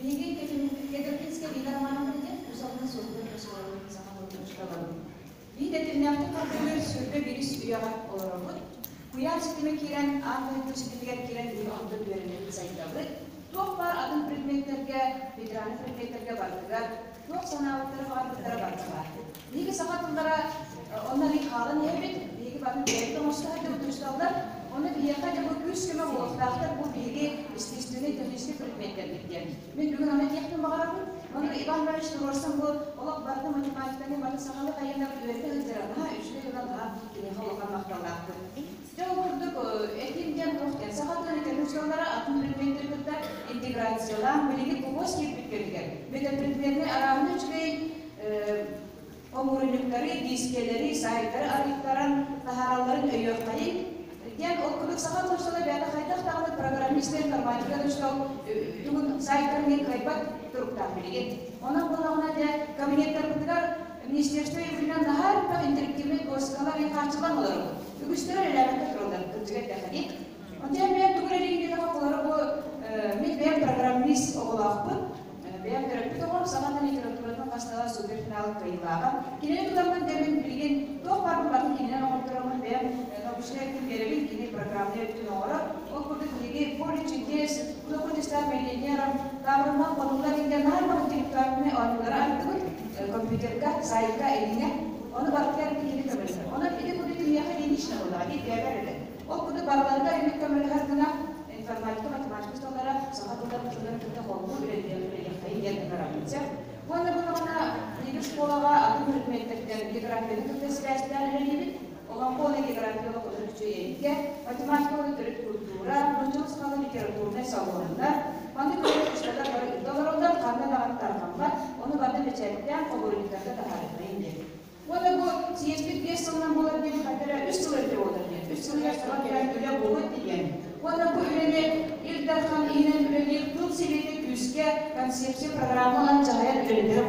Биһиги Кедровинскай Лина Романовна диэн үс алын суолугар оскуолабыт саха тылын учууталабыт. Биһи тэтимнээхтик хардыылыыр 21 үйэҕэ олоробут. Куйаар ситимэ киирэн, аан дойду ситимигэр киирэн биһиги онтон үөрэнэбит, сайдабыт. Туох баар атын предметтэргэ, федеральнай предметтэргэ барытыгар туох санаабыттара, баҕарбыттара барыта баар. Биһиги саха тыллара онно эмиэ хаалан иһэбит. Биһиги бары бэйэбит оҥосто сылдьабыт учууталлар. Онно биһиэхэ дьэ бу күүс-көмө буолуохтаахтар, бу биһиги естественнэй техническэй предметтэрбит диэн. Мин бүгүн ону этиэхпин баҕарабын. Ону Иван Иванович туруорсан бу олох барыта математиканы барыта сахалыы хайыаннар үөрэтэ сылдьара наһаа үчүгэй уонна наһаа киниэхэ улахан махталлаахпын. Дьэ ол курдук этиим диэн туох диэн саха тылын этэр учууталлара атын предметтэри кытта интеграциялаан билигин УГОС киирбит кэмигэр метапредметнэй арааһына үчүгэй хомуурунньуктары, диискэлэри, сайтары арыйтаран таһааралларын өйүөххэйиҥ. Диэн ол курдук саха тылын бэйэтэ хайдах даҕаны программист информатика учуутал тугун сайтарын диэн кыайбат туруктаах билигин. Онон буоллаҕына дьэ кабинеттарбытыгар министерство өйөбүлүнэн наһаа элбэх интерактивнай дуоскалар хааччыллан олоробут. Үгүстэрэ үлэлээбэккэ тураллар, кырдьыга эттэххэ Онтон бэйэм тугу эрэ диэтэххэ олору бу мин бэйэм программист оҕолоохпун. Бэйэм төрөппүт оҕом саҥа тыл литературатын хастала суперфинал кыайыылааҕа. Кинини тутаммын дэмин билигин туох баар букатын кининэн оҥортороммун бэйэм научнай өттүн биэрэбин, кини программнай өттүн оҥорор. Ол курдук биһиги поле чудес, кто хочет стать миллионером, таабырыннан хонуулар иҥгэ наар бары интеллектуальнай оонньуулары ардыбыт компьютерга, сайтка илиҥэ. Ону барытыгар кини көмөлөһөр. Онон ити курдук киниэхэ линична буоллаҕа, дии бэйэбэр эрэ. Ол курдук барыларыгар эмиэ көмөлөһөр гына информатика, математика учууталлара саха тылларын тылларын кытта холбуу үлэлиэхтэйин диэн ыҥырабын. Уонна буоллаҕына биһиги школаҕа атын предметтэртэн географияны кытта сибээстээн үлэлиибит. Олоҥхо уонна география олох үчүгэй эйгэ, математика уонна төрүт культура, нууччалыы сахалыы литературнай салоннар. Маннык үлэлэр учууталлар бары ыыта олороллор, ханна даҕаны тарҕаммат, ону барыта бэчээттээн хомуурунньуктарга таһаарыахтайын диэн. Уонна бу съезпит 5 сылынан буолар диэн хайда эрэ 3 сыл эрдэ буолар диэн. 3 сылыгар саҥа кэлэн үлэ буолуо диэн. Уонна бу үлэни Ил Дархан иһинэн үлэлиир тыл сэбиэтэ күүскэ концепция программа ылан дьаһайан үлэлэтэрэ.